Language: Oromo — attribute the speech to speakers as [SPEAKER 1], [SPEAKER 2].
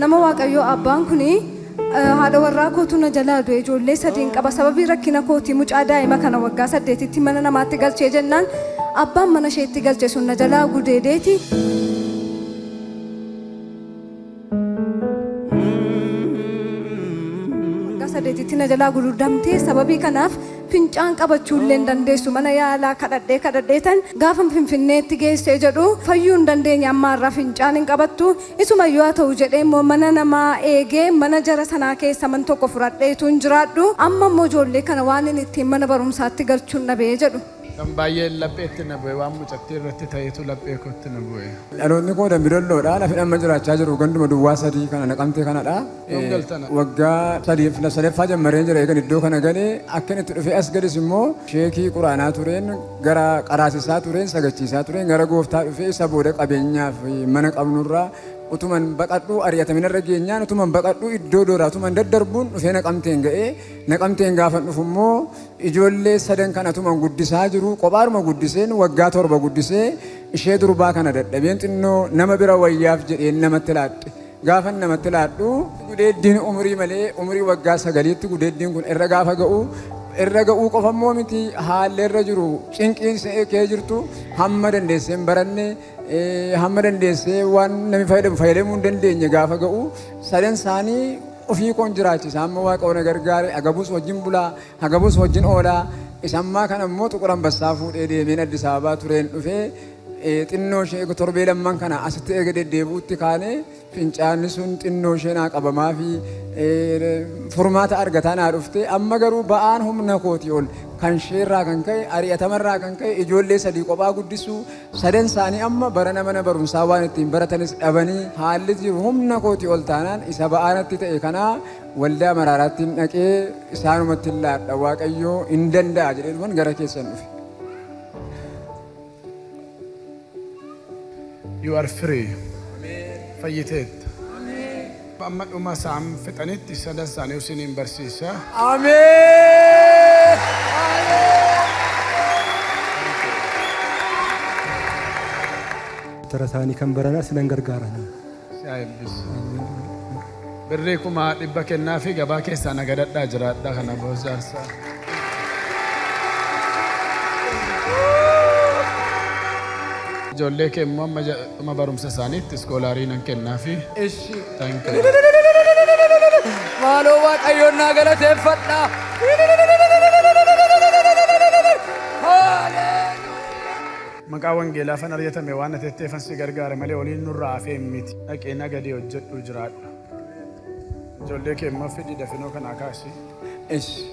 [SPEAKER 1] Nama Waaqayyoo, abbaan kun haadha warraa kootu na jalaa du'e, ijoollee sadiin qaba, sababii rakkina kootii mucaa daa'ima kana waggaa 8tti mana namaatti galchee jennaan abbaan mana isheetti galche sun na jalaa gudeedeeti. Waggaa 8tti na jalaa gududamtee, sababii kanaaf fincaan qabachuu illee hin dandeessu. Mana yaalaa kadhadhee kadhadheetan gaafa Finfinneetti geessee jedhu fayyuu hin dandeenye, amma har'a fincaan hin qabattu. Isumayyuu haa ta'u jedhee immoo mana namaa eegee mana jara sanaa keessa man tokko fudhadheetu hin jiraadhu. Amma immoo ijoollee kana waan inni ittiin mana barumsaatti galchuun dhabee jedhu.
[SPEAKER 2] Kan baay'ee lapheetti na bu'e, waan mucattii irratti ta'etu laphee kootti na bu'e.
[SPEAKER 3] Dhaloonni koo Dambi Dolloodha. Lafi amma jiraachaa jiru ganduma duwwaa 3 kana Naqamtee kanadha.
[SPEAKER 2] Yoom galtana?
[SPEAKER 3] Waggaa 3 sadaffaa jammareen jira eegan iddoo kana galee. Akka inni itti dhufee as gadis immoo sheekii quraanaa tureen, gara qaraasisaa tureen, sagachiisaa tureen gara gooftaa dhufee. Isa booda qabeenyaa fi mana qabnurraa utuman baqadhu, ari'atamina irra geenyaan utuman baqadhu, iddoo dooraa utuman daddarbuun dhufee Naqamteen ga'ee. Naqamteen gaafa dhufu immoo ijoollee sadan kana utuman guddisaa jiru, kophaadhuma guddiseen, waggaa 7 guddisee, ishee durbaa kana dadhabeen xinnoo nama bira wayyaaf jedheen namatti laadhe. Gaafa namatti laadhu gudeeddiin umurii malee, umurii waggaa 9tti gudeeddiin kun irra gaafa ga'u, irra ga'uu qofa immoo miti, haalli irra jiru cinqiin kee jirtu, hamma dandeessee hin baranne, hamma dandeessee waan namni fayyadamu fayyadamuu hin dandeenye gaafa ga'u, sadan isaanii ofii koon jiraachisa. Amma Waaqa na gargaare, agabus wajjin bulaa, agabus wajjin oolaa. Isammaa kana immoo Xuqur Ambassaa fuudhee deemeen Addis Ababaa tureen dhufee, xinnoo ishee torbee lamman kana asitti eega deddeebi'utti kaanee fincaanni sun xinnoo ishee naa qabamaa fi furmaata argataa naa dhufte. Amma garuu ba'aan humna kootii ol kan isheerraa kan ka'e, ari'atamarraa kan ka'e, ijoollee sadii kophaa guddisuu, sadan isaanii amma barana mana barumsaa waan ittiin baratanis dhabanii, haalli jiru humna kootii ol taanaan, isa ba'aanatti ta'e kanaa waldaa maraaraatti dhaqee isaanumatti hin laadha, Waaqayyoo hin danda'a jedhee dhufan gara keessan dhufe.
[SPEAKER 2] You are free. Fayyiteetta. Amma dhuma isaan fixanitti sadan isaanii isiniin barsiisa.
[SPEAKER 3] Ameen.
[SPEAKER 4] Tara isaanii kan baranaa sinan gargaaran.
[SPEAKER 2] Si haa eebbisu. Birrii 100,000 kennaa fi gabaa keessaa nagadadhaa jiraadhaa kana boozaarsaa. Ijoollee kee immoo amma dhuma barumsa isaaniitti scholar nan kennaa fi.
[SPEAKER 3] Ishi.
[SPEAKER 2] Thank you.
[SPEAKER 3] Maaloo Waaqayyoon naa galateeffadha. Haleluuyaa.
[SPEAKER 2] Maqaa wangeelaa fan ari'atame waan ati jetteefan si gargaare malee oliin nurraa hafee miti. Dhaqee nagadee hojjedhu, jiraadhu. Ijoollee kee immoo fidii dafinoo kanaa kaasi.
[SPEAKER 3] Ishi.